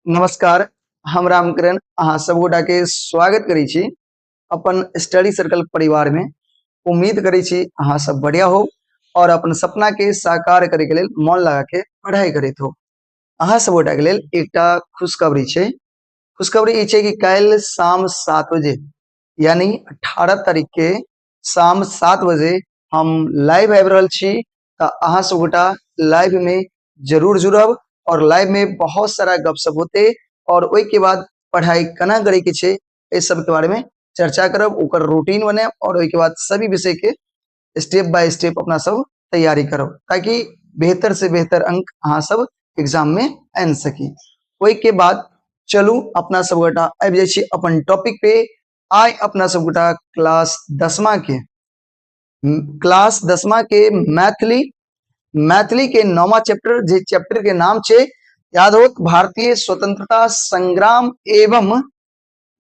नमस्कार, हम रामकरण अहाँ सब गोटा के स्वागत करै छी अपन स्टडी सर्कल परिवार में। उम्मीद करै छी अहाँ सब बढ़िया हो और अपन सपना के साकार करे के लेल मन लगा के पढ़ाई करैत हो। अहाँ सब गोटा के लेल एकटा खुशखबरी छै। खुशखबरी ई छै कि काल्हि शाम 7 बजे यानी 18 तारीख के शाम 7 बजे हम लाइव आबि रहल छी, तऽ अहाँ सब गोटा लाइव में जरूर जुड़ब और लाइव में बहुत सारा गपशप होते और ओहि के बाद पढ़ाई केना करे के छै एहि सब के बारे में चर्चा करब, ओकर रूटीन बनायब और ओहि के बाद सभी विषय के स्टेप बाय स्टेप अपना सब तैयारी करब ताकि बेहतर से बेहतर अंक अहाँ सब एग्जाम में आनि सकी। ओहि के बाद चलू अपना सब गोटा आबि जाइ छी अपन टॉपिक पे। आइ अपना सब गोटा क्लास दसमा के मैथिली, मैथिली के नौवा चैप्टर, जे चैप्टर के नाम छै याद होत भारतीय स्वतंत्रता संग्राम एवं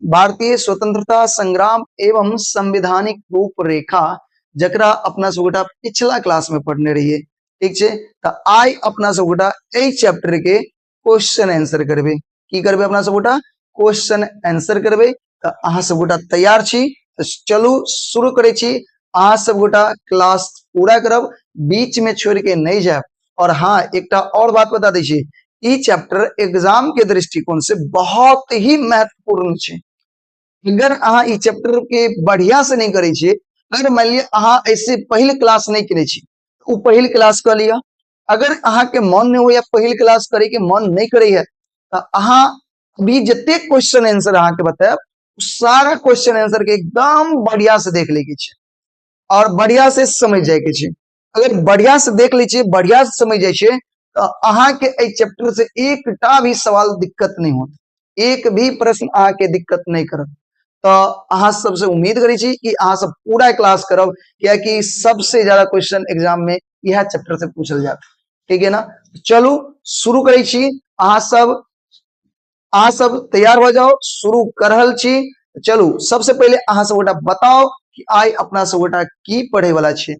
भारतीय स्वतंत्रता संग्राम एवं संवैधानिक रूपरेखा, जकरा अपना सब गोटा पिछला क्लास में पढ़ने रहिए। ठीक छै, तऽ आइ अपना सब गोटा एहि चैप्टर के क्वेश्चन आंसर करबे। की करबे अपना सब गोटा? क्वेश्चन आंसर करबे। तऽ अहाँ सब गोटा तैयार छी? तऽ चलू शुरू करै छी। अहाँ सब गोटा क्लास पूरा करब, बीच में छोड़ के नहीं जायब। और हाँ, एकटा और बात बता दै छी, ई चैप्टर एग्जाम के दृष्टिकोण से बहुत ही महत्वपूर्ण छै। अगर अहाँ ई चैप्टर के बढ़िया से नहीं करै छियै, अगर मान लिअ अहाँ ऐसे पहिल क्लास नहीं केने छी, ओ पहिल क्लास कऽ लिअ। अगर अहाँ के मन नहीं होइए, पहिल क्लास करे के मन नहीं करे है, तो अहाँ अभी जते क्वेश्चन आंसर अहाँ के बतायब, सारा क्वेश्चन आंसर के एकदम बढ़िया से देख ले के छै और बढ़िया से समझ जाय के छै। अगर बढ़िया से देख लै छियै, बढ़िया से समझ जाइ छियै, तऽ अहाँ के एहि चैप्टर से एकटा भी सवाल दिक्कत नहीं होत, एक भी प्रश्न अहाँ के दिक्कत नहीं करत। तऽ अहाँ सबसे उम्मीद करै छी कि अहाँ सब पूरा क्लास करब, कियाकि सबसे ज्यादा क्वेश्चन एग्जाम में इएह चैप्टर से पूछल जायत। ठीक है ना? चलू शुरू करै छी। अहाँ सब तैयार हो जाओ, शुरू कर रहल छी। चलू सबसे पहले अहाँ सब गोटा बताओ कि आइ अपना सब गोटा की पढ़े वाला छी।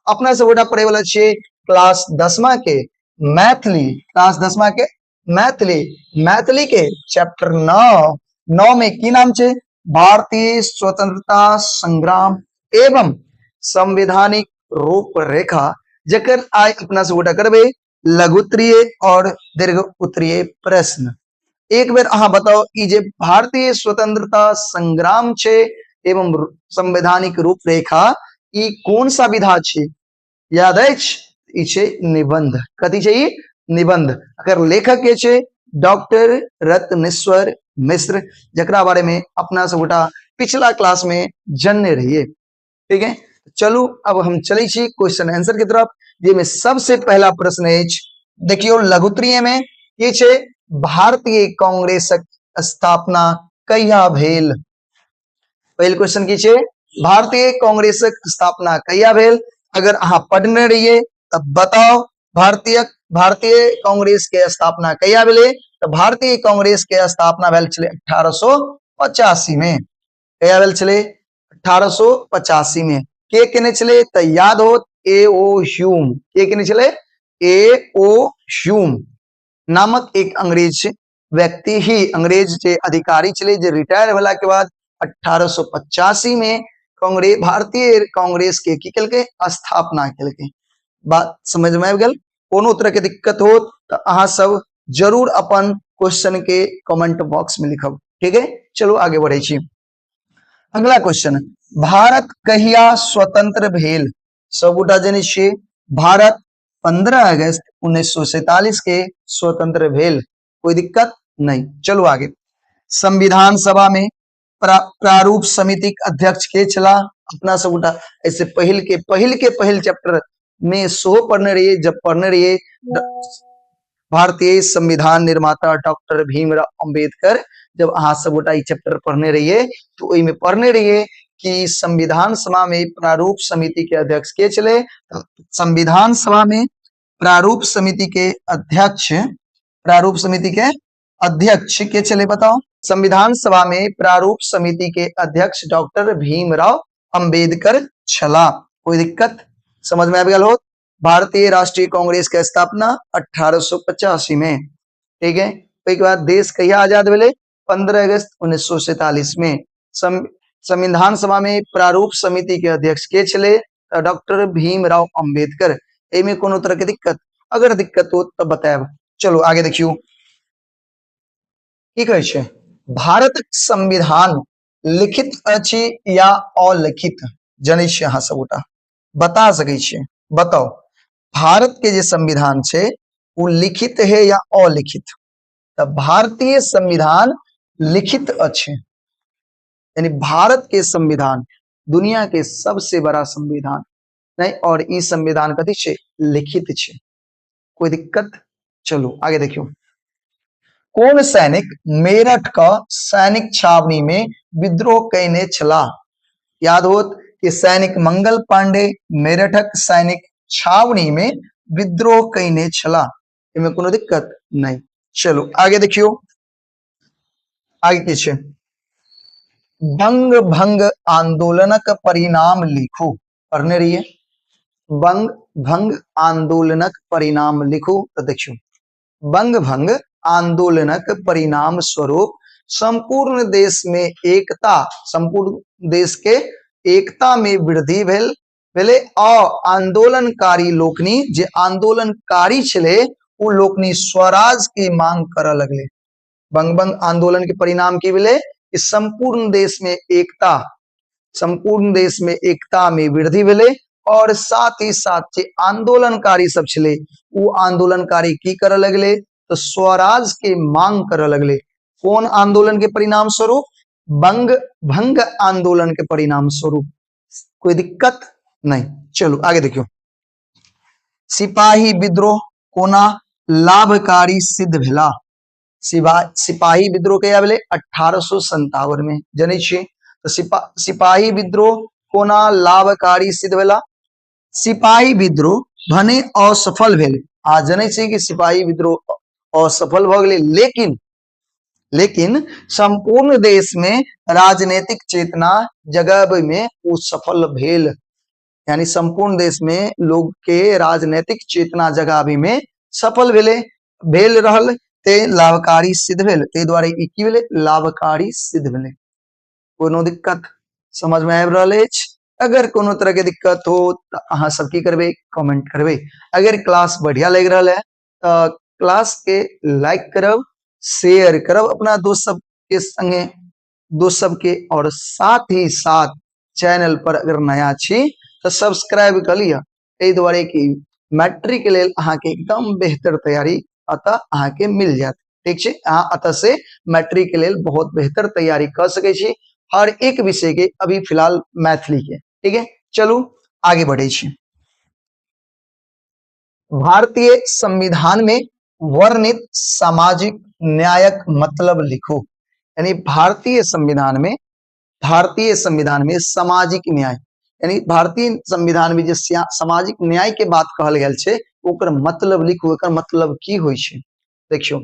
अपना सब गोटा पढ़े वाला छी क्लास दसमा के मैथिली, क्लास दसमा के मैथिली, मैथिली के चैप्टर 9 में की नाम छै? भारतीय स्वतंत्रता संग्राम एवं संवैधानिक रूपरेखा, जकर आइ अपना सब गोटा करबे लघुत्तरीय और दीर्घ उत्तरीय प्रश्न। एक बेर अहाँ बताओ, ई जे भारतीय स्वतंत्रता संग्राम छै एवं संवैधानिक रूपरेखा, ई कोन सा विधा छै? याद अछि? ई छै निबंध। कथी छै ई? निबंध। अगर लेखक के छै डॉक्टर रत्नेश्वर मिश्र, जकरा बारे में अपना सब गोटा पिछला क्लास में जनने रहिए। ठीक है, चलू अब हम चलै छी क्वेश्चन आंसर के तरफ, जेमे सबसे पहला प्रश्न अछि, देखियौ लघुत्तरीय में की छै, भारतीय कांग्रेसक स्थापना कहिया भेल? पहिल क्वेश्चन की छै, भारतीय कांग्रेसक स्थापना कहिया भेल? अगर अहाँ पढ़ने रहिए तब बताओ भारतीय भारतीय कांग्रेस के स्थापना कहिया भेलै? तऽ भारतीय कांग्रेस के स्थापना भेल छलै 1885 में। कहिया भेल छलै? 1885 में। के केने छलै? तऽ याद होत ए ओ ह्यूम। के केने छलै? ए ओ ह्यूम नामक एक अंग्रेज व्यक्ति ही, अंग्रेज जे अधिकारी छलै, जे रिटायर भेला के बाद 1885 में कांग्रेस, भारतीय कांग्रेस के की केलकै? स्थापना केलकै। बात समझ में आबि गेल? कोनो तरह के दिक्कत हो तऽ अहाँ सब जरूर अपन क्वेश्चन के कमेंट बॉक्स में लिखब। ठीक है, चलू आगे बढ़े छी। अगला क्वेश्चन, भारत कहिया स्वतंत्र भेल? सब गोटा जनै छियै, भारत 15 अगस्त 1947 के स्वतंत्र भेल। कोई दिक्कत नहीं। चलू आगे। संविधान सभा में प्रारूप समिति के अध्यक्ष के छला? अपना सब गोटा ऐसे पहिल के पहिल के पहिल चैप्टर में सेहो पढ़ने रहिए, जब पढ़ने रहिए भारतीय संविधान निर्माता डॉक्टर भीमराव अंबेडकर, जब अहाँ सब गोटा ई चैप्टर पढ़ने रहिए तो ओहि में पढ़ने रहिए कि संविधान सभा में प्रारूप समिति के अध्यक्ष के छले? संविधान सभा में प्रारूप समिति के अध्यक्ष, प्रारूप समिति के अध्यक्ष के छले बताओ? संविधान सभा में प्रारूप समिति के अध्यक्ष डॉक्टर भीमराव अंबेडकर छला। कोई दिक्कत समझ में आबि गेल हो? भारतीय राष्ट्रीय कांग्रेस के स्थापना 1885 में। ठीक है। ओहिके बाद देश कहिया आजाद भेलै? 15 अगस्त 1947 में। संविधान सभा में प्रारूप समिति के अध्यक्ष के छलै? डॉक्टर भीमराव अंबेडकर। एहिमे कोनो तरह के दिक्कत? अगर दिक्कत हो तो बतायब। चलो आगे देखियो की कहै छै। भारतक संविधान लिखित अछि या अलिखित? जनै छियै अहाँ सब गोटा, बता सकै छियै? बताउ, भारत के जे संविधान छै ओ लिखित है या अलिखित? तऽ भारतीय संविधान लिखित अछि, यानी भारत के संविधान दुनिया के सबसे बड़ा संविधान नहीं, और ई संविधान कथी छै? लिखित छै। कोई दिक्कत? चलू आगे देखियो। कोन सैनिक मेरठ का सैनिक छावनी में विद्रोह कयने छलाह? याद होत कि सैनिक मंगल पांडे मेरठक सैनिक छावनी में विद्रोह कयने छलाह। एहिमे कोनो दिक्कत नहीं। चलू आगे देखियो, आगे की छै। बंग भंग आंदोलनक परिणाम लिखू। पढ़ने रहिए बंग भंग आंदोलनक परिणाम लिखू। तो देखियो, बंग भंग आंदोलनक परिणाम स्वरूप संपूर्ण देश में एकता, संपूर्ण देश के एकता में वृद्धि भेल भेलै आ आंदोलनकारी लोकनि, जे आंदोलनकारी छलै ओ लोकनि स्वराज के मांग करऽ लगलै। बंग भंग आंदोलन के परिणाम की भेलै कि संपूर्ण देश में एकता, संपूर्ण देश में एकता में वृद्धि भेलै और साथ ही साथ जे आंदोलनकारी सब छलै ओ आंदोलनकारी की करऽ लगलै? तो स्वराज के मांग करऽ लगलै। कोन आंदोलन के परिणाम स्वरूप? बंग भंग आंदोलन के परिणाम स्वरूप। कोई दिक्कत नहीं। चलो आगे देखियो। सिपाही विद्रोह कोना लाभकारी सिद्ध भेला? सिपाही विद्रोह कहिया भेलै? 1857 में, जनै छियै। तऽ सिपाही विद्रोह कोना लाभकारी सिद्ध भेला? सिपाही विद्रोह भने असफल भेल, आ जनै छियै कि सिपाही विद्रोह असफल भऽ गेलै, लेकिन लेकिन संपूर्ण देश में राजनीतिक चेतना जगाबै में ओ सफल भेल। यानी संपूर्ण देश में लोग के राजनीतिक चेतना जगाबै में सफल भेलै, भेल रहल, ते लाभकारी सिद्ध भेल। ताहि दुआरे ई की भेलै? लाभकारी सिद्ध भेलै। कोनो दिक्कत समझ में आबि रहल अछि? अगर कोनो तरह के दिक्कत हो तऽ अहाँ सब की करबै? कमेंट करबै। अगर क्लास बढ़िया लागि रहल है तऽ क्लास के लाइक करब, शेयर करब अपना दोस्त सबके संगे, दोस्त सबके, और साथ ही साथ चैनल पर अगर नया छी तऽ सब्सक्राइब कऽ लिअ, एहि दुआरे कि मैट्रिक के लेल अहाँके एकदम बेहतर तैयारी अतः अहाँके मिल जायत। ठीक छै, अहाँ अतः से मैट्रिक के लेल बहुत बेहतर तैयारी कऽ सकै छी हर एक विषय के, अभी फिलहाल मैथिली के। ठीक है, चलू आगे बढ़े छी। भारतीय संविधान में वर्णित सामाजिक न्यायक मतलब लिखो। यानी भारतीय संविधान में, भारतीय संविधान में सामाजिक न्याय, यानी भारतीय संविधान में जे सामाजिक न्याय के बात कहल गेल छै ओकर मतलब लिखू, एकर मतलब की होइ छै। देखियौ,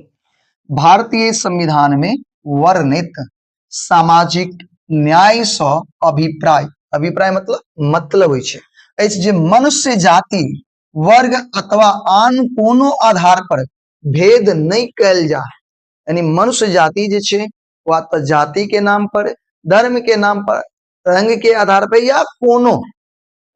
भारतीय संविधान में वर्णित सामाजिक न्याय सँ अभिप्राय, अभिप्राय मतलब मतलब होइ छै अछि जे मनुष्य जाति, वर्ग अथवा आन कोनो आधार पर भेद नहि कयल जा। यानी मनुष्य जाति जे छै वा तऽ जाति के नाम पर, धर्म के नाम पर, रंग के आधार पर या कोनो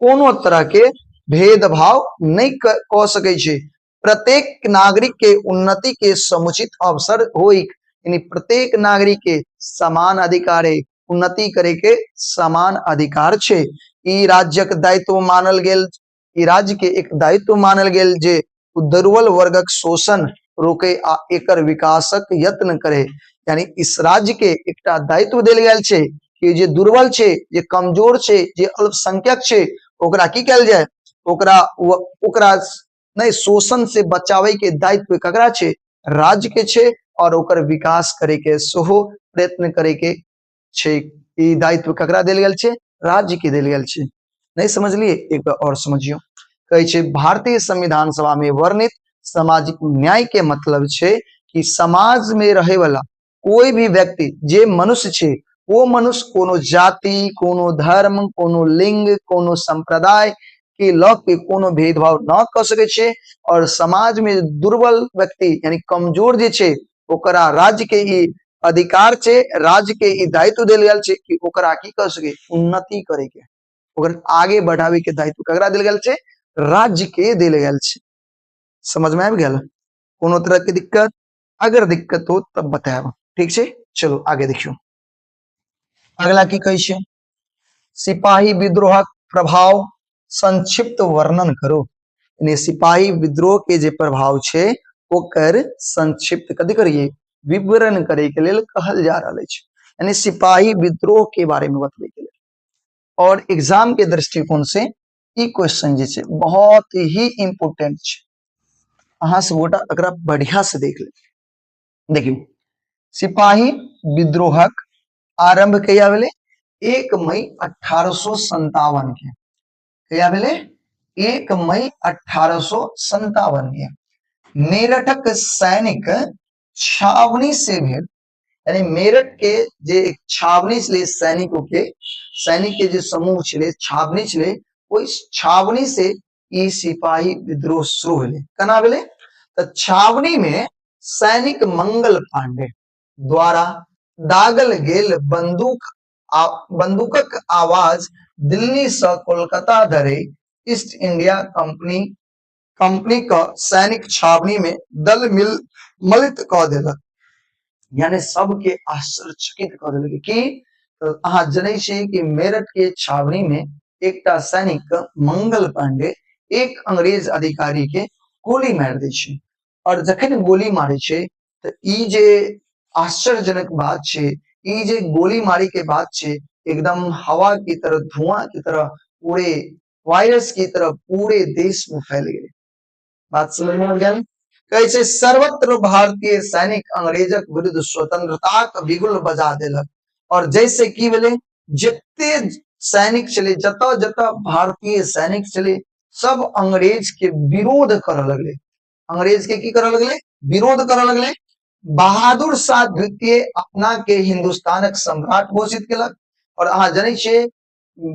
कोनो तरह के भेदभाव नहि कऽ सकै छै। प्रत्येक नागरिक के उन्नति के समुचित अवसर होइक, यानी प्रत्येक नागरिक के समान अधिकार है, उन्नति करे के समान अधिकार छै। ई राज्यक दायित्व मानल गेल, ई राज्य के एक दायित्व मानल गेल जे दुर्बल वर्गक शोषण रोके आ एकर विकासक यत्न करे। यानी इस राज्य के एकटा दायित्व देल गेल छै कि जे दुर्बल छै, जे कमजोर छै, जे अल्पसंख्यक छै, ओकरा की कयल जाय? ओकरा ओकरा नहि शोषण से बचाबै के दायित्व ककरा छै? राज्य के छै, और ओकर विकास करे के सेहो प्रयत्न करे के छै। ई दायित्व ककरा देल गेल छै? राज्य के देल गेल छै। नहीं समझलिए? एक बार और समझियो। कहै छै भारतीय संविधान सभा में वर्णित सामाजिक न्याय के मतलब छै कि समाज में रहे वाला कोई भी व्यक्ति जे मनुष्य छै, वो मनुष्य कोनो जाति, कोनो धर्म, कोनो लिंग, कोनो संप्रदाय के लऽ के कोनो भेदभाव न कऽ सकै छै। और समाज में दुर्बल व्यक्ति यानी कमजोर जे छै ओकरा राज्य के ई अधिकार छै, राज्य के ई दायित्व देल गेल छै कि ओकरा की कर सके, उन्नति करे के, ओकरा आगे बढ़ावे के दायित्व ककरा देल गेल छै, राज्य के देल गेल छै। समझ में आबि गेल? कोनो तरह के दिक्कत? अगर दिक्कत हो तब बतायब, ठीक छै? चलो आगे देखियौ, अगला की कहै छै, सिपाही विद्रोहक प्रभाव संक्षिप्त वर्णन करू। यानी सिपाही विद्रोह के जे प्रभाव छै ओकर संक्षिप्त कथी करिए, विवरण करे के लेल कहल जा रहल अछि, यानी सिपाही विद्रोह के बारे में बतबै के लेल। और एग्जाम के दृष्टिकोण से ई क्वेश्चन जे छै बहुत ही इम्पोर्टेंट छै, अहाँ सब गोटा एकरा बढ़िया से देख लेब। देखियौ, सिपाही विद्रोहक आरंभ कहिया भेलै? 1 मई 1857 के। कहिया भेलै? 1 मई 1857 के। मेरठक सैनिक छावनी से भेल, यानी मेरठ के जे एक छावनी छलै, सैनिकों के, सैनिक के जे समूह छलै, छावनी छलै, ओहि छावनी से ई सिपाही विद्रोह शुरू भेलै। केना भेलै? तऽ छावनी में सैनिक मंगल पांडे द्वारा दागल गेल बंदूकक आवाज दिल्ली से कोलकाता धरि ईस्ट इंडिया कंपनी कंपनी क सैनिक छावनी में दल मिल मलित कऽ देलक, यानी सबके आश्चर्यचकित कऽ देलक। कि तऽ अहाँ जनै छी कि मेरठ के छावनी में एकटा सैनिक मंगल पांडे एक अंग्रेज अधिकारी के गोली मारि दै छै, और जखन गोली मारै छै तऽ ई जे आश्चर्यजनक बात छै, ई जे गोली मारी के बात छै, एकदम हवा की तरह, धुआं की तरह, पूरे वायरस की तरह पूरे देश में फैल गेलै। बात समझ में आबि गेल? कहै छै सर्वत्र भारतीय सैनिक अंग्रेजक विरुद्ध स्वतंत्रताक बिगुल बजा देलक। और जैसे की भेलै, जते सैनिक छलै, जतऽ जतऽ भारतीय सैनिक छलै, सब अंग्रेज के विरोध करऽ लगलै। अंग्रेज के की करऽ लगलै? विरोध करऽ लगलै। बहादुर शाह द्वितीय अपना के हिंदुस्तानक सम्राट घोषित केलक। और अहाँ जनै छियै,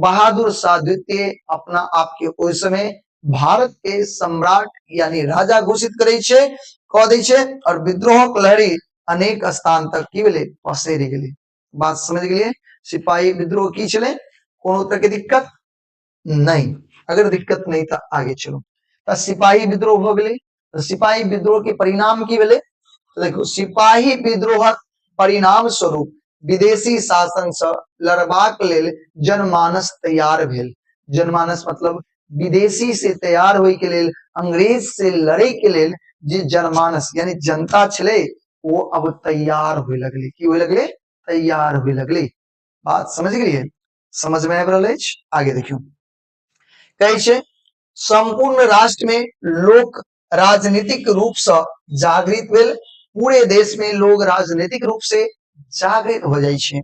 बहादुर शाह द्वितीय अपना आप के ओहि समय भारत के सम्राट यानी राजा घोषित करै छै, कऽ दै छै। और विद्रोहक लहरी अनेक स्थान तक की भेलै, पसरि गेलै। बात समझ गेलियै? सिपाही विद्रोह की छलै? कोनो तरह के दिक्कत नहीं? अगर दिक्कत नहीं तऽ आगे चलू। तऽ सिपाही विद्रोह भऽ गेलै। तऽ सिपाही विद्रोह के परिणाम की भेलै? देखो, सिपाही विद्रोहक परिणाम स्वरूप विदेशी शासन से लड़बाक लेल जनमानस तैयार भेल। जनमानस मतलब विदेशी से तैयार होय के लेल, अंग्रेज से लड़े के लेल जे जनमानस यानी जनता छलै, वो अब तैयार होय लगलै। की होय लगलै? तैयार होय लगलै। बात समझ गेलियै? समझ में आबि रहल अछि? आगे देखियौ, कहै छै संपूर्ण राष्ट्र में लोक राजनीतिक रूप से जागृत भेल। पूरे देश में लोग राजनीतिक रूप से जागृत हो जाइ छै।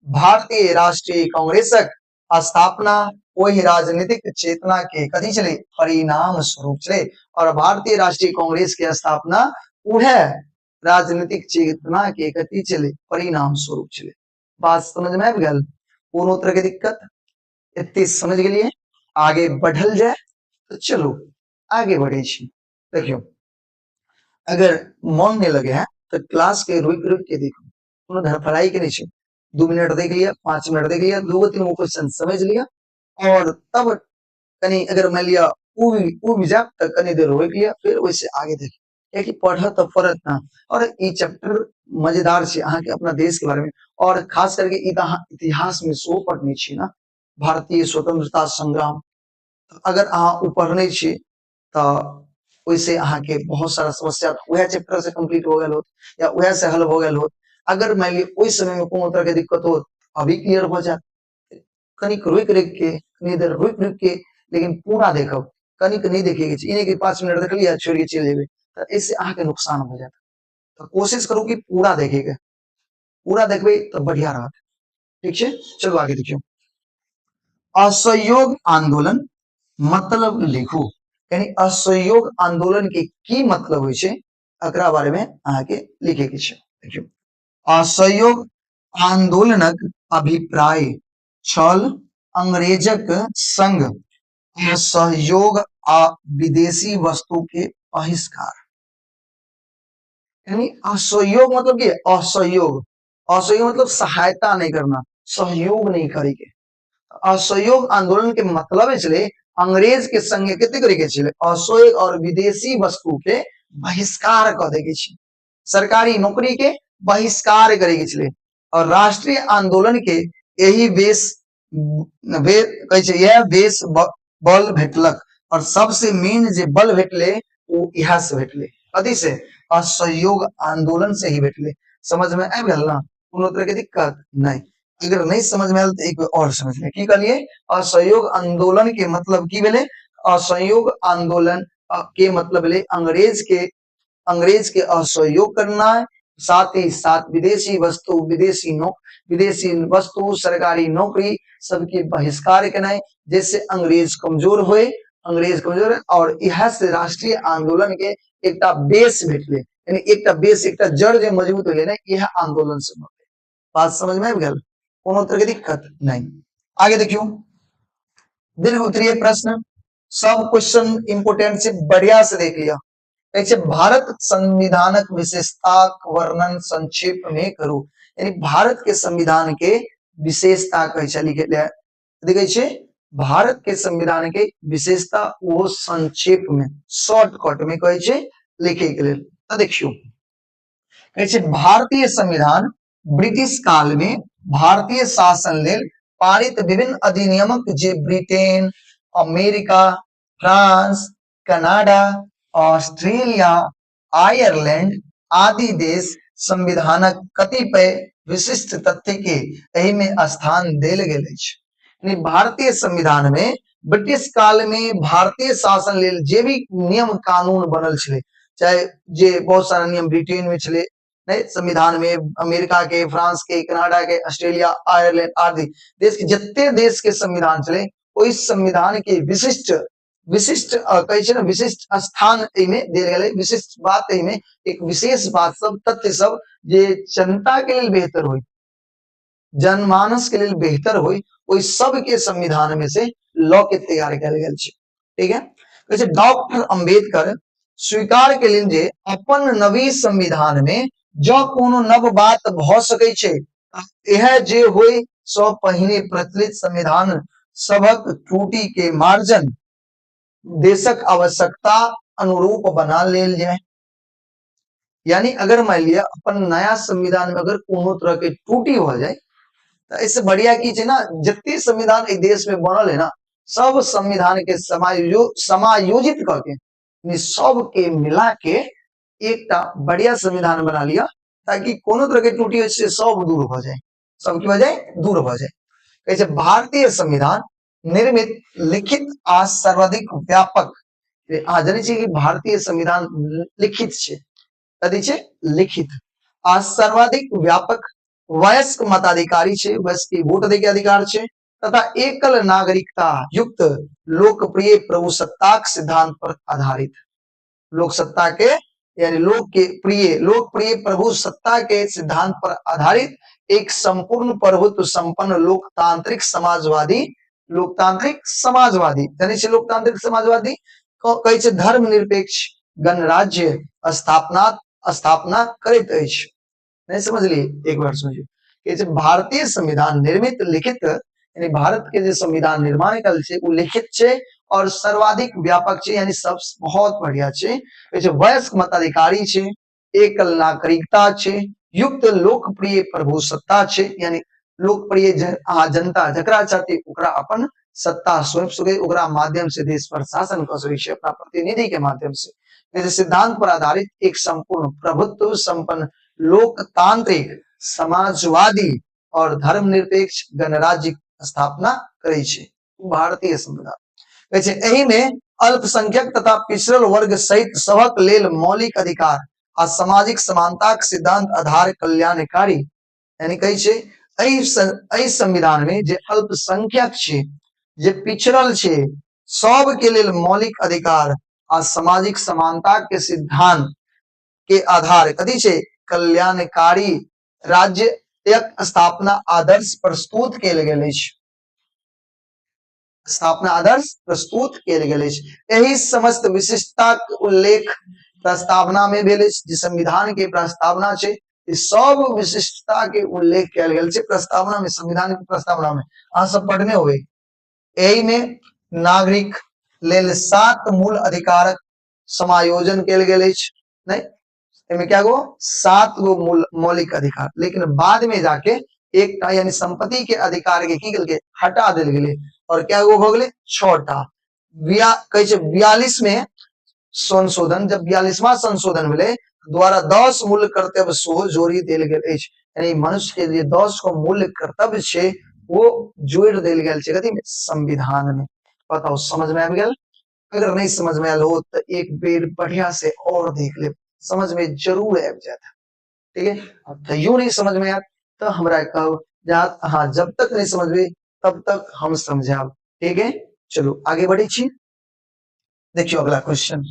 भारतीय राष्ट्रीय कांग्रेसक स्थापना ओहि राजनीतिक चेतना के कथी छलै? परिणाम स्वरूप छलै। और भारतीय राष्ट्रीय कांग्रेस के स्थापना उहे राजनीतिक चेतना के कथी छलै? परिणाम स्वरूप छलै। बात समझ में आबि गेल? कोनो तरह के दिक्कत? एते समझ गेलियै? आगे बढ़ल जाय? तऽ चलू आगे बढ़े छी। देखियौ, अगर मन नहीं लगे है तो क्लास के रुक रुक के देखो, कोनो धड़फड़ाई के नहीं छै। 2 मिनट देख लिया, 5 मिनट देख लिया, 2 3 गो क्वेश्चन समझ लिया, और तब कनी अगर मान लिया उबि जायब तऽ कनी देर रोकि लिया, फिर ओहिसे आगे देख, कियाकि पढ़ऽ तऽ पड़त ना। और ई चैप्टर मजेदार छै अहाँके अपना देश के बारे में, और खास करके ई तऽ अहाँ इतिहास में सेहो पढ़ने छी ना, भारतीय स्वतंत्रता संग्राम। अगर अहाँ ओ पढ़ने छी तऽ ओहिसे अहाँके बहुत सारा समस्या वएह चैप्टर से कंप्लीट हो गेल होत या वएह से हल हो गेल होत। अगर मान लिअ ओहि समय में कोनो तरह के दिक्कत हो, अभी क्लियर हो जायत। कनिक रुकि रुकि के, कनी देर रुकि रुकि के, लेकिन पूरा देखब, कनिक नहि देखे के छै। ई नहि कि 5 मिनट देखलियै छोड़ि के चलि जेबै, तऽ एहिसे अहाँके नुकसान हो जायत। तऽ कोशिश करू कि पूरा देखे के, पूरा देखबै तऽ बढ़िया रहत। ठीक छै, चलू आगे देखियौ। असहयोग आंदोलन मतलब लिखू, यानी असहयोग आंदोलन के की मतलब होइ छै, एकरा बारे में अहाँके लिखे के छै। देखियौ, असहयोग आंदोलनक अभिप्राय छल अंग्रेजक संग असहयोग आ विदेशी वस्तु के बहिष्कार। यानी असहयोग मतलब की असहयोग, असहयोग मतलब सहायता नहीं करना, सहयोग नहीं करेके। असहयोग आंदोलन के मतलब छलै अंग्रेज के संगे कते करे के छलै, असहयोग और विदेशी वस्तु के बहिष्कार क दे के छै, सरकारी नौकरी के बहिष्कार करे के छलै। और राष्ट्रीय आंदोलन के एही बेस कहै छै इएह बेस बल भेटलक, और सबसे मेन जे बल भेटले ओ इएह से भेटले, कथी से, असहयोग आंदोलन से ही भेटले। समझ में आबि गेल ना, कोनो तरह के दिक्कत नहीं। अगर नहीं समझ में आयल तो एक बेर और समझ में। की कहलिए, असहयोग आंदोलन के मतलब की भेलै, असहयोग आंदोलन के मतलब भेलै अंग्रेज के असहयोग करना है, साथ ही साथ विदेशी वस्तु, विदेशी वस्तु, सरकारी नौकरी सबके बहिष्कार केनाइ, जैसे अंग्रेज कमजोर होए, अंग्रेज कमजोर होए, और इएह से राष्ट्रीय आंदोलन के एकटा बेस भेटलै, यानी एकटा बेस, एकटा जड़ जे मजबूत भेलै ने, इएह आंदोलन से भेलै। बात समझ में आबि गेल, कोनो तरह के दिक्कत नहीं। आगे देखियो दीर्घ उत्तरीय प्रश्न, सब क्वेश्चन इंपोर्टेंट से बढ़िया से देख लिया। कहै छै भारत संविधानक विशेषताक वर्णन संक्षेप में करू, यानी भारत के संविधान के विशेषता कहै छै लिखे ले, देखै छै भारत के संविधान के विशेषता वो संक्षेप में शॉर्टकट में कहै छै लिखे के लेल। तऽ देखियौ कहै छै भारतीय संविधान ब्रिटिश काल में भारतीय शासन लेल पारित विभिन्न अधिनियमक जे Britain, America, France, Canada, Australia, Ireland आदि देश संविधानक कतिपय विशिष्ट तथ्य के एहि में स्थान देल गेल अछि। यानी भारतीय संविधान में ब्रिटिश काल में भारतीय शासन लेल जे भी नियम कानून बनल छलै, चाहे जे बहुत सारा नियम ब्रिटेन में छलै, नहीं संविधान में अमेरिका के, फ्रांस के, कनाडा के, ऑस्ट्रेलिया, आयरलैंड आदि देश के जते देश के संविधान छलै, ओहि संविधान के विशिष्ट विशिष्ट कहै छै ने विशिष्ट स्थान एहिमे देल गेलै, विशिष्ट बात एहिमे एक विशेष बात सब तथ्य सब जे जनता के लेल बेहतर होई, जनमानस के लेल बेहतर होई, ओहि सब के संविधान में से लॉ के तैयार कयल गेल छै। ठीक है, कहै छै डॉक्टर अम्बेडकर स्वीकार केलनि जे अपन नवी संविधान में जँ कोनो नव बात भऽ सकै छै इएह जे होय सँ पहिने प्रचलित संविधान सभक त्रुटि के मार्जन देशक आवश्यकता अनुरूप बना लेल जाय। यानी अगर मान लिया अपन नया संविधान में अगर कोनो तरह के त्रुटि हो जाए तो इससे बढ़िया की छै ना, जते संविधान एहि देश में बनल है ना, सब संविधान के समायोजित करके यानी सबके मिला के एकटा बढ़िया संविधान बना लिया, ताकि कोनो तरह के त्रुटि हो से सब दूर हो जाए, सब की हो जाए, दूर हो जाए। कहै छै भारतीय संविधान निर्मित लिखित आ सर्वाधिक व्यापक, अहाँ जानै छियै कि भारतीय संविधान लिखित छै, कथी छै, लिखित आ सर्वाधिक व्यापक वयस्क मताधिकारी छै, वयस्क के वोट दै के अधिकार छै, तथा एकल नागरिकता युक्त लोकप्रिय प्रभुसत्ताक सिद्धांत पर आधारित, लोकसत्ता के यानी लोक के प्रिय लोकप्रिय प्रभु सत्ता के सिद्धांत पर आधारित एक संपूर्ण प्रभुत्व संपन्न लोकतांत्रिक समाजवादी, लोकतांत्रिक समाजवादी जानै छियै लोकतांत्रिक समाजवादी कहै छै धर्मनिरपेक्ष गणराज्य स्थापना स्थापना करैत अछि। नहीं समझलिए, एक बार समझिए। कहै छै भारतीय संविधान निर्मित लिखित, यानी भारत के जे संविधान निर्माण कयल छै ओ लिखित छै और सर्वाधिक व्यापक छै, यानी सब बहुत बढ़िया छै। कहै छै वयस्क मताधिकारी छै, एकल नागरिकता छै, युक्त लोकप्रिय प्रभुसत्ता छै, यानी लोकप्रिय अहाँ जनता जकरा चाहते ओकरा अपन सत्ता सौंप सकै, ओकरा माध्यम से देश पर शासन कऽ सकै छै अपना प्रतिनिधि के माध्यम से। कहै छै सिद्धांत पर आधारित एक संपूर्ण प्रभुत्व संपन्न लोकतांत्रिक समाजवादी और धर्मनिरपेक्ष गणराज्य स्थापना करै छै भारतीय संविधान। कहै छै एहि में अल्पसंख्यक तथा पिछड़ल वर्ग सहित सबक लेल मौलिक अधिकार आ सामाजिक समानताक सिद्धांत आधार कल्याणकारी, यानी कहै छै एहि संविधान में जे अल्पसंख्यक छै, जे पिछड़ल छै, सबके लेल मौलिक अधिकार आ सामाजिक समानता के सिद्धांत के आधार कथी छै, कल्याणकारी राज्यक स्थापना आदर्श प्रस्तुत कयल गेल अछि। स्थापना आदर्श प्रस्तुत कयल गेल अछि। एहि समस्त विशिष्टताक उल्लेख प्रस्तावना में भेल अछि। जे संविधान के प्रस्तावना छै, ई सब विशिष्टता के उल्लेख कयल गेल छै प्रस्तावना में। संविधान के प्रस्तावना में अहाँ सब पढ़ने होबै। एहि में नागरिक लेल 7 मूल अधिकारक समायोजन कयल गेल अछि। नहीं, एहिमे क्या गो 7 गो मूल मौलिक अधिकार, लेकिन बाद में जाके एकटा यानी संपत्ति के अधिकार के की केलकै, हटा देल गेलै और क्या गो भऽ गेलै, 6टा। कहै छै 42 में संशोधन, जब 42वां संशोधन भेलै द्वारा 10 मूल कर्तव्य सेहो जोड़ि देल गेल अछि। यानी मनुष्य के लिए 10 गो मूल कर्तव्य छै, वो जोड़ि देल गेल छै कथी में, संविधान में। बताउ समझ में आबि गेल? अगर नहीं समझ में आयल हो तो एक बेर बढ़िया से और देख ले, समझ में जरूर आबि जायत। ठीक है, अब तैयो नहीं समझ में आयत तो हमरा कहब, हाँ जब तक नहीं समझबे तब तक हम समझाब। ठीक है, चलू आगे बढ़े छी। देखियो अगला क्वेश्चन,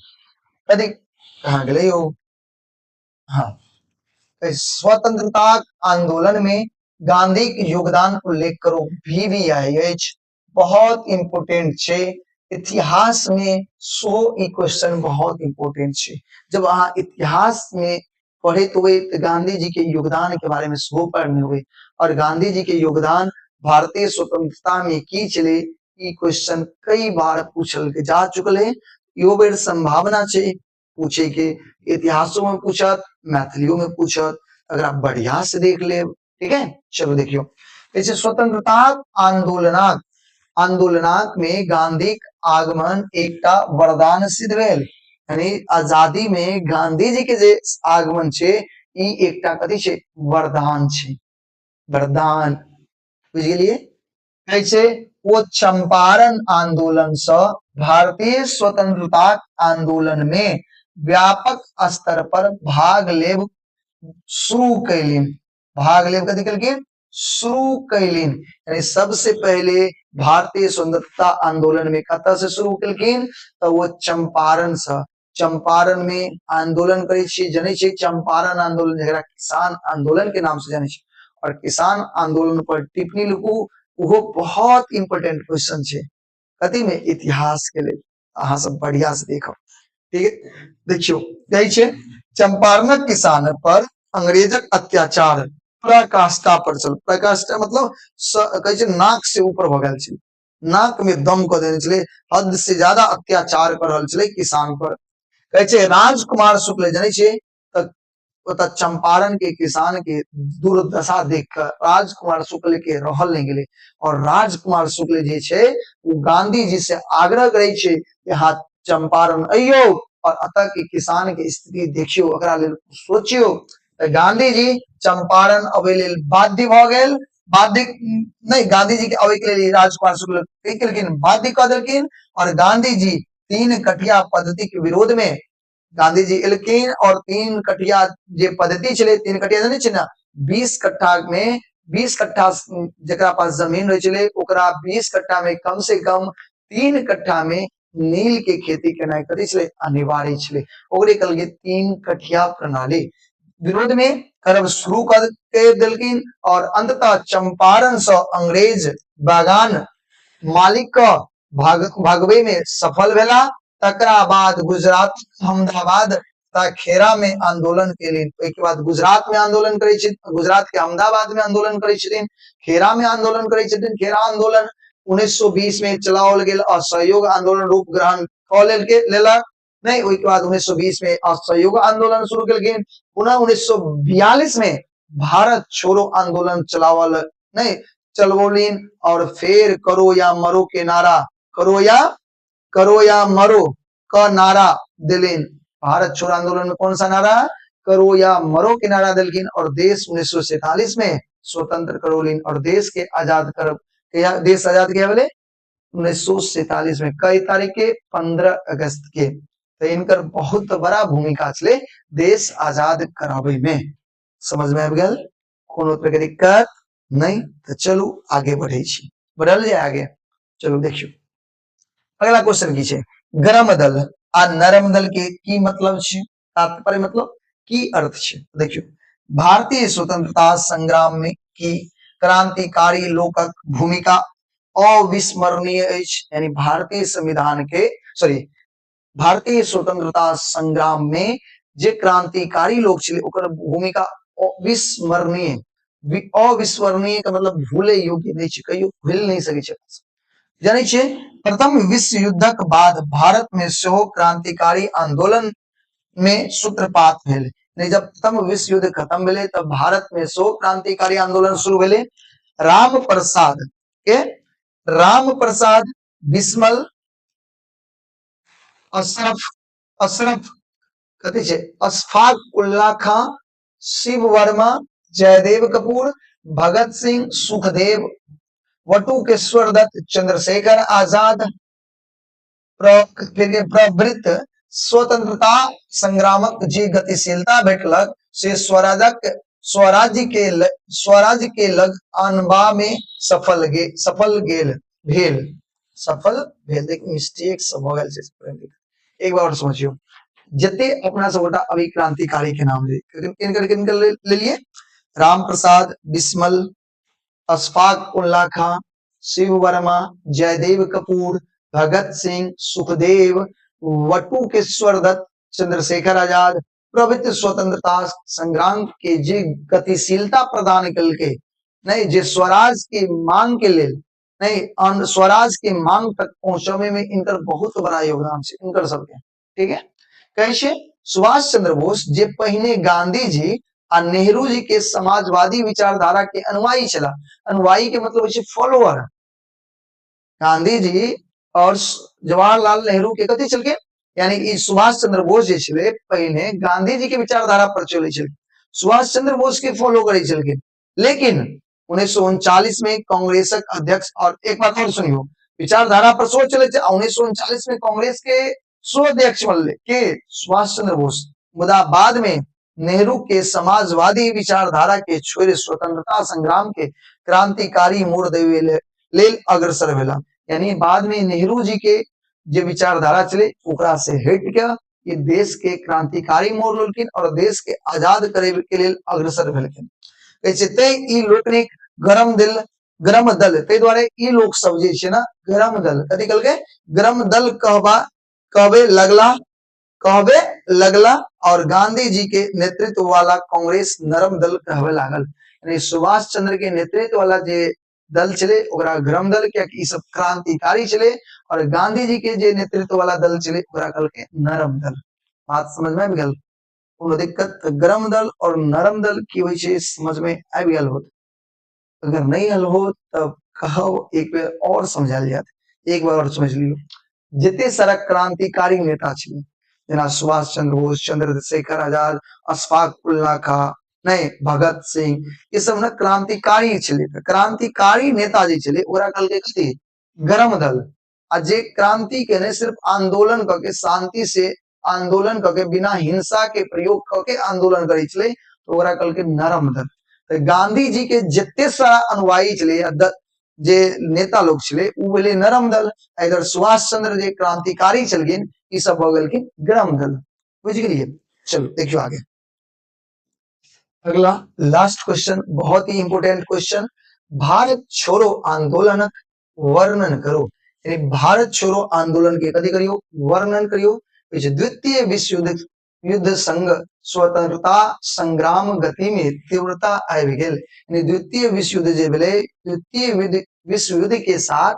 यदि कहाँ गेलै यौ? हाँ, स्वतंत्रता आंदोलन में गांधी के योगदान उल्लेख करू। VVI अछि, बहुत इम्पोर्टेंट छै। इतिहास में सो ई क्वेश्चन बहुत इम्पोर्टेंट छै। जब अहाँ इतिहास में पढ़ैत होबै तऽ गांधी जी के योगदान के बारे में सेहो पढ़ने होबै, और गांधी जी के योगदान भारतीय स्वतंत्रता में की छलै, ई क्वेश्चन कई बार पूछल जा चुकल है। इहो बेर संभावना छै पूछे के, इतिहासो में पूछत, मैथिलियो में पूछत, अगर आप बढ़िया से देख लेब। ठीक है, चलो देखियो, जैसे स्वतंत्रता आंदोलनाक आंदोलनाक में गांधी आगमन एकटा वरदान सिद्ध भेल। यानी आजादी में गांधी जी के जे आगमन छै, ई एकटा कथी छै, वरदान छै, वरदान। बुझ गेलिए? कहै छै ओ चंपारण आंदोलन स भारतीय स्वतंत्रता आंदोलन में व्यापक स्तर पर भाग लेब शुरू कैलिन। भाग लेब कथी केलखिन, शुरू कैलिन। यानी सबसे पहले भारतीय स्वतंत्रता आंदोलन में कतऽ से शुरू केलखिन, तऽ वो चंपारण से। चंपारण में आंदोलन करै छी, जनै छी चंपारण आंदोलन, जकरा किसान आंदोलन के नाम से जनै छी। और किसान आंदोलन पर टिप्पणी लिखू, ओहो बहुत इंपोर्टेंट क्वेश्चन छै कथी में, इतिहास के लेल। अहाँ सब बढ़िया से देखब। ठीक है, देखियो कहै छै चंपारणक किसान पर अंग्रेजक अत्याचार पराकाष्ठा पर छल। पराकाष्ठा मतलब कहै छै नाक से ऊपर भऽ गेल छै, नाक में दम कऽ देने छलै, हद से ज्यादा अत्याचार कर रहल छलै किसान पर। कहै छै राजकुमार शुक्ल जनै छै, तऽ ओतऽ चंपारण के किसान के दुर्दशा देख कऽ राजकुमार शुक्ल के रहल नहि गेलै, और राजकुमार शुक्ल जे छै ओ गांधी जी से आग्रह करै छै कि अहाँ चंपारण अइयौ और एतऽ के किसान के स्थिति देखियौ, ओकरा लेल सोचियौ। तऽ गांधी जी चंपारण अबै लेल बाध्य भऽ गेल। बाध्य नहि, गांधी जी के अबै के लेल राजकुमार शुक्ल की केलखिन, बाध्य कऽ देलखिन। और गांधी जी 3 कठिया पद्धति के विरोध में गांधी जी एलखिन, और 3 कठिया जे पद्धति छलै, 3 कठिया जानै छै ने, 20 कट्ठा में, 20 कट्ठा जकरा पास जमीन रहै छलै ओकरा 20 कट्ठा में कम से कम 3 कट्ठा में नील के खेती केनाइ कथी छलै, अनिवार्य छलै। ओकरे कहलकै 3 कठिया प्रणाली। विरोध में करब शुरू कर के देलखिन, और अंततः चंपारण से अंग्रेज बागान मालिक के भागवे में सफल भेला। तकरा बाद गुजरात अहमदाबाद तथा खेड़ा में आंदोलन केलनि। ओहिके बाद गुजरात में आंदोलन करै छथिन, गुजरात के अहमदाबाद में आंदोलन करै छथिन, खेड़ा में आंदोलन करै छथिन। खेड़ा आंदोलन 1920 में चलाओल गेल असहयोग आंदोलन रूप ग्रहण कऽ लेलक नहीं। ओहिके बाद 1920 में असहयोग आंदोलन शुरू केलखिन। पुनः 1942 में भारत छोड़ो आंदोलन चलावल नहीं चलबौलिन, और फिर करो या मरो के नारा, करो या मरो का नारा दिलिन। भारत छोड़ो आंदोलन में कौन सा नारा, करो या मरो के नारा दिलखिन, और देश 1947 में स्वतंत्र करोलिन, और देश के आजाद कर, देश आजाद किया बोले 1947 में, कई तारीख के, 15 अगस्त के। तो इनकर बहुत बड़ा भूमिका छलै देश आजाद करावे में। समझ में आबि गेल, कोनो तरह के दिक्कत नहीं? तो चलू आगे बढ़े छी, बढ़ल जाए आगे। चलू देखियो अगला क्वेश्चन की छै, गरम दल आ नरम दल के की मतलब छै, तात्पर्य मतलब की अर्थ छै। देखियो भारतीय स्वतंत्रता संग्राम में की क्रांतिकारी लोकक भूमिका अविस्मरणीय अछि। यानी भारतीय संविधान के सॉरी भारतीय स्वतंत्रता संग्राम में जे क्रांतिकारी लोग छलै ओकर भूमिका अविस्मरणीय, अविस्मरणीय के मतलब भूले योग्य नहीं छै, कहियो भूलि नहीं सकै छै। जानै छियै प्रथम विश्व युद्धक बाद भारत में सेहो क्रांतिकारी आंदोलन में सूत्रपात भेल। नहीं, जब प्रथम विश्व युद्ध खत्म भेलै तब भारत में सेहो क्रांतिकारी आंदोलन शुरू भेलै। राम प्रसाद के राम प्रसाद बिस्मल अशरफ अशरफ कथी छै अशफाक उल्ला खां, शिव वर्मा, जयदेव कपूर, भगत सिंह, सुखदेव, वटुकेश्वर दत्त, चंद्रशेखर आजाद प्रभृत स्वतंत्रता संग्रामक जे गतिशीलता भेटलक से स्वराज्य के लग आनबा में सफल गेल भेल सफल भेल। देख मिस्टेक सब भऽ गेल छै, एक बार और समझियौ। जते अपना सब गोटा अभी क्रांतिकारी के नाम ले किनकर किनकर लेलिए, राम प्रसाद बिस्मल, अशफाक उल्ला खां, शिव वर्मा, जयदेव कपूर, भगत सिंह, सुखदेव, वटुकेश्वर दत्त, चंद्रशेखर आजाद प्रभृति स्वतंत्रता संग्राम के जे गतिशीलता प्रदान कलके नहीं, जे स्वराज के मांग के लेल नहीं, स्वराज के मांग तक पहुंचावे में इनकर बहुत बड़ा योगदान है इनकर सबके। ठीक है, कहै छै सुभाष चंद्र बोस जे पहिने गांधी जी आ नेहरू जी के समाजवादी विचारधारा के अनुयायी छला। अनुयायी के मतलब होइ छै फॉलोअर। गांधी जी और जवाहरलाल नेहरू के कथी छलखिन, यानी ई सुभाष चंद्र बोस जे छलै पहिने गांधी जी के विचारधारा पर चलै छलखिन, सुभाष चंद्र बोस के फॉलो करै छलखिन। लेकिन 1939 में कांग्रेसक अध्यक्ष, और एक बात और सुनियो, विचारधारा पर सोच चले छै, 1939 में कांग्रेस के सो अध्यक्ष बनले के सुभाष चंद्र बोस। मुदा बाद में नेहरू के समाजवादी विचारधारा के छोड़ि स्वतंत्रता संग्राम के क्रांतिकारी मोड़ देवे लेल अग्रसर भेला। यानी बाद में नेहरू जी के जे विचारधारा छलै ओकरा से हटि के ई देश के क्रांतिकारी मोड़ लेलखिन और देश के आजाद करे के लेल अग्रसर भेलखिन। कहै छै तैं ई लोकनिक गरम दिल गरम दल, ताहि दुआरे ई लोक सब जे छै ने गरम दल कथी कहलकै, गरम दल कहबे लगला, कहबे लगला और गांधी जी के नेतृत्व वाला कांग्रेस नरम दल कहबे लागल। यानी सुभाष चंद्र के नेतृत्व वाला जे दल छलै ओकरा गरम दल, कियाकि ई सब क्रांतिकारी छलै, और गांधी जी के जे नेतृत्व वाला दल छलै ओकरा कहलकै नरम दल। बात समझ में आबि गेल? कोनो दिक्कत? तऽ गरम दल और नरम दल की होइ छै समझ में आबि गेल होत? अगर नहीं आयल हो तब कहब, एक बेर और समझायल जायत। एक बार और समझ लियौ। जते सारा क्रांतिकारी नेता छलै जेना सुभाष चंद्र बोस, चंद्रशेखर आजाद, अशफाक उल्ला खां, नहीं भगत सिंह, ई सब ने क्रांतिकारी छलै। तऽ क्रांतिकारी नेता जे छलै ओकरा कहलकै कथी, गरम दल। आ जे क्रांति के ने सिर्फ आंदोलन कऽ के, शांति से आंदोलन कऽ के, बिना हिंसा के प्रयोग कऽ के आंदोलन करै छलै तऽ ओकरा कहलकै नरम दल। तऽ गांधी जी के जते सारा अनुयायी छलै या जे नेता लोग छलै उ भेलै नरम दल। आ इधर सुभाष चंद्र जे क्रांतिकारी छलखिन ई सब भऽ गेलखिन गरम दल। बुझि गेलियै? चलू देखियौ आगे। अगला लास्ट क्वेश्चन, बहुत ही इंपोर्टेंट क्वेश्चन, भारत छोड़ो आंदोलनक वर्णन करो। यानी भारत छोड़ो आंदोलन के कथी करियो, वर्णन करियो। द्वितीय विश्व युद्ध संग स्वतंत्रता संग्राम गति में तीव्रता आबि गेल। यानी द्वितीय विश्व युद्ध जे भेलै, द्वितीय विश्व युद्ध के साथ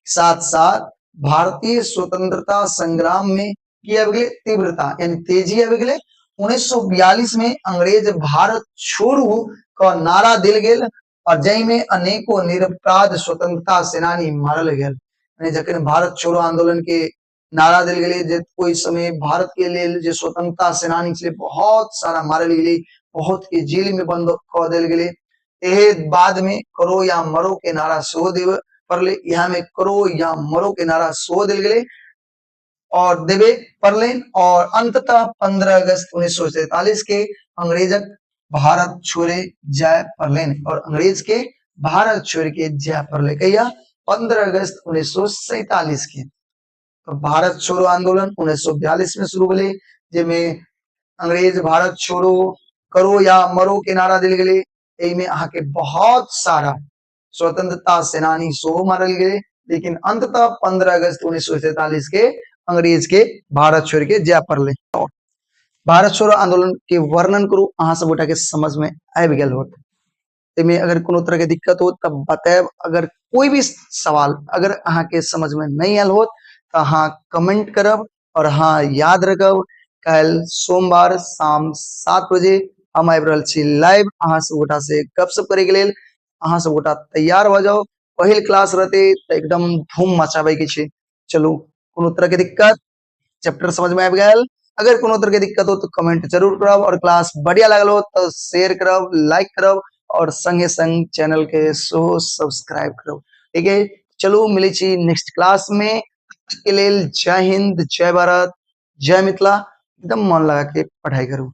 साथ साथ भारतीय स्वतंत्रता संग्राम में की आबि गेलै, तीव्रता यानी तेजी आबि गेलै। 1942 में अंग्रेज भारत छोड़ू क नारा देल गेल और जाहि में अनेको निरपराध स्वतंत्रता सेनानी मारल गेल। यानी जखन भारत छोड़ो आंदोलन के नारा देल गेलै, जे ओहि समय भारत के लेल जे स्वतंत्रता सेनानी छलै बहुत सारा मारल गेलै, बहुत के जेल में बंद कऽ देल गेलै। एहे बाद में करो या मरो के नारा सेहो देबे पड़लै। यहाँ में करो या मरो के नारा सेहो देल गेलै और देबे पड़लनि। और अंततः 15 अगस्त 1947 के अंग्रेजक भारत छोड़े जाय पड़लनि और अंग्रेज के भारत छोड़ के जाय पड़लै। कहिया? 15 अगस्त 1947 के। तो भारत छोड़ो आंदोलन 1942 में शुरू भेलै, जाहिमे अंग्रेज भारत छोड़ो करो या मरो के नारा देल गेलै। एहिमे अहाँके बहुत सारा स्वतंत्रता सेनानी सेहो मारल गेलै। लेकिन अंततः 15 अगस्त 1947 के अंग्रेज के भारत छोड़ के जाय पड़लै। भारत छोड़ो आंदोलन के वर्णन करू, अहाँ सब गोटा के समझ में आबि गेल होत। एहिमे अगर कोनो तरह के दिक्कत हो तब बतायब। अगर कोई भी सवाल अगर अहाँ के समझ में नहीं आयल होत तो अहाँ कमेंट करब। और हाँ, याद रखब काल्हि सोमवार शाम 7 बजे हम आबि रहल छी लाइव अहाँ सब गोटा से गपशप करे के लेल। अहाँ सब गोटा तैयार भऽ जाउ, पहिल क्लास रहते तऽ एकदम धूम मचाबे के छै। चलू, कोनो तरह के दिक्कत चैप्टर समझ में आबि गेल? अगर कोनो तरह के दिक्कत हो तो कमेंट जरूर करब, और क्लास बढ़िया लागल हो तो शेयर करब, लाइक करब, और संगे संग चैनल के सेहो सब्सक्राइब करब। ठीक है, चलू मिलै छी नेक्स्ट क्लास में। के लेल जय हिंद, जय भारत, जय मिथिला। एकदम मन लगा के पढ़ाई करू।